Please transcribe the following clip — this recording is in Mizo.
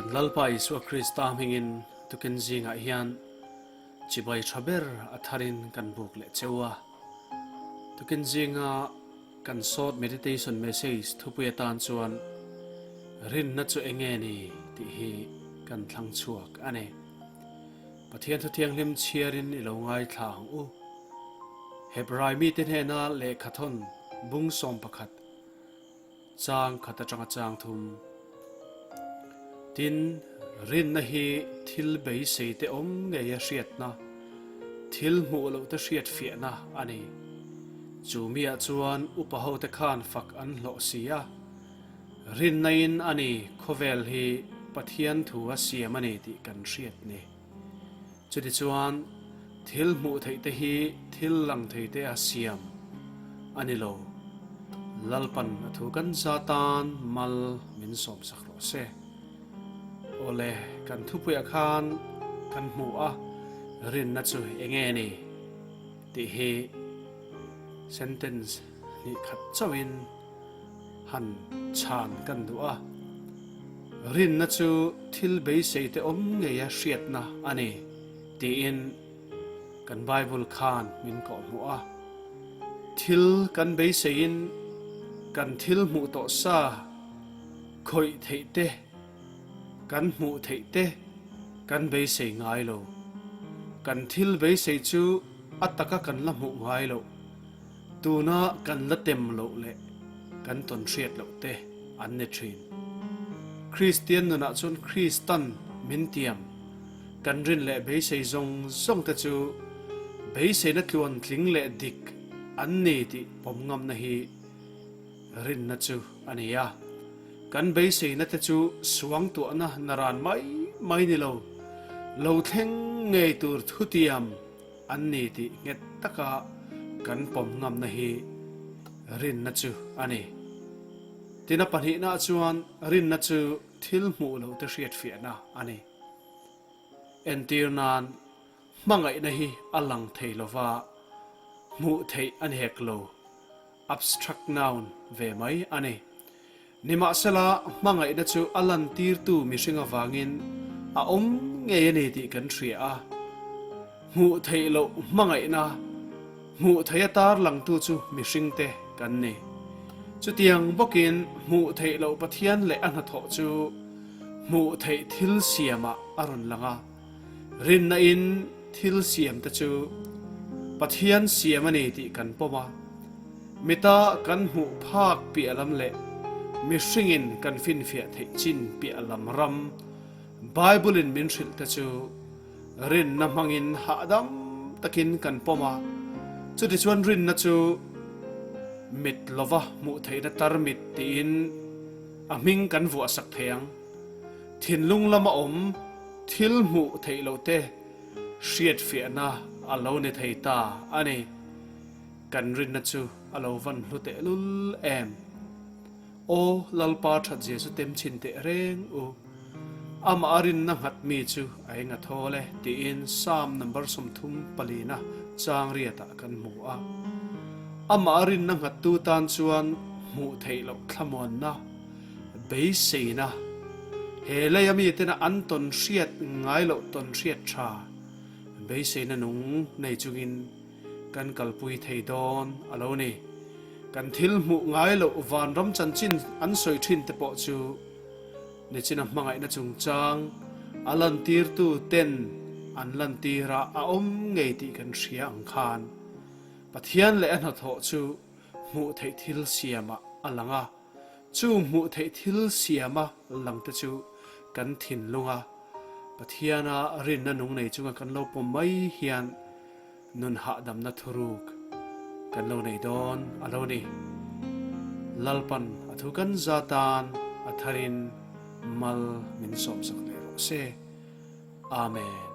Kan Lalpa Isua Krista hmingin tukin zingah hian chibai tha ber a tharin kan buk leh cheu a. Tukin zinga kan short meditation message thupui atan chuan Rinna chu enge ni tih hi kan thlang chhuak a ni. Pathian thu thianghlim chhiarin i lo ngaithla ang u. Hebrai mite hnena lehkhathawn bung 11 chang khat atanga chang thum. Tin, rinna hi thil beisei te awm ngei a hriatna, thil hmuh loh te hriat fiahna a ni. Chu miah chuan upa hote khan fak an hlawh si a, rinna in a ni khawvel hi Pathian thu a siam a ni tih kan hriat ni. Chutichuan, thil hmuh theih te hi thil lang thei te a siam a ni lo. Lalpan a thu kan za tan mal min sawmsak rawh se. Awle, kan thupuiah khan kan hmu a, rinna chu enge ni tih hi sentence hnih khat chauhin han chhan kan duh a, rinna chu thil beisei te awm ngeia hriatna a ni tiin kan Bible khan min kawhhmuh a. Thil kan beiseiin kan thil hmuh tawh sa khawih theih te, kan hmuh theih te kan beisei ngai lo. Kan thil beisei chu a taka kan la hmuh ngai loh. Tuna kan la tem loh leh kan tawn hriat loh te an ni thin. Kristian nunah chuan Kristan min tiam, kan rin leh beisei zawng zawng te chu beiseina tluan tling leh dik an ni tih pawm ngamna hi rinna chu a ni a. Kan beiseina te chu suangtuahna naran mai mai ni lo, lo thleng ngei tur thutiam An ni tih nghet taka kan pawm ngamna hi rinna chu a ni. Tina pahnihna chuan rinna chu thil hmuh loh te hriatfiahna a ni. Entir nan, hmangaihna hi a lang thei lova, hmuh theih a ni hek lo, abstract noun, ve mai a ni. Nimahsela, hmangaihna chu a lantirtu mihring avangin a awm ngei a ni tih kan hria a. Hmuh theih loh hmangaihna hmuh theih a tarlangtu chu mihringte kan ni. Chutiang bawkin hmuh theih loh Pathian leh a hnathawh chu hmuh theih thil siamah a rawn lang a. Rinna in thil siamte chu Pathian siam a ni tih kan pawm a. Mita kan hmuh phak piah lam leh mihringin kan finfiah theih chin piah lam ram Bible-in min hrilh te chu rinna hmangin hahdam takin kan pawm a. Chutichuan rinna chu mit lova hmuh theihna tarmit tiin a hming kan vuahsak thei ang. Thinlung lama awm thil hmuh theih loh te hriatfiahna a lo ni thei ta a ni. Kan rinna chu a lo van hlu tehlul em? Aw Lalpa that Jesu tem chhin teh reng u. Amah a rinna nghat mi chu a eng a thawl e tiin Psalm number 34 na chang riatah kan hmu a. Amah a rinna nghattu tan chuan hmuh theih loh thlamuanna, beiseina, he leia mitena an tawn hriat ngai loh tawn hriat tha, beiseina nung nei chungin Kan kalpui thei dawn a lo ni. Kan thil hmuh ngai loh vanram chanchin an sawi thin te pawh chu nichina hmangaihna chungchang a lantirtu ten an lantir a a awm ngei tih kan hria ang khan Pathian leh a hnathawh chu hmuh theih thil siamah a lang a. Chu hmuh theih thil siama langte chu kan thinlunga Pathiana rinna nung nei chunga kan lo pawm mai hian nun hahdamna thuruk kan lo nei dawn a lo ni. Lalpan a thu kan za tan a tharin mal min sawmsak leh rawh se. Amen.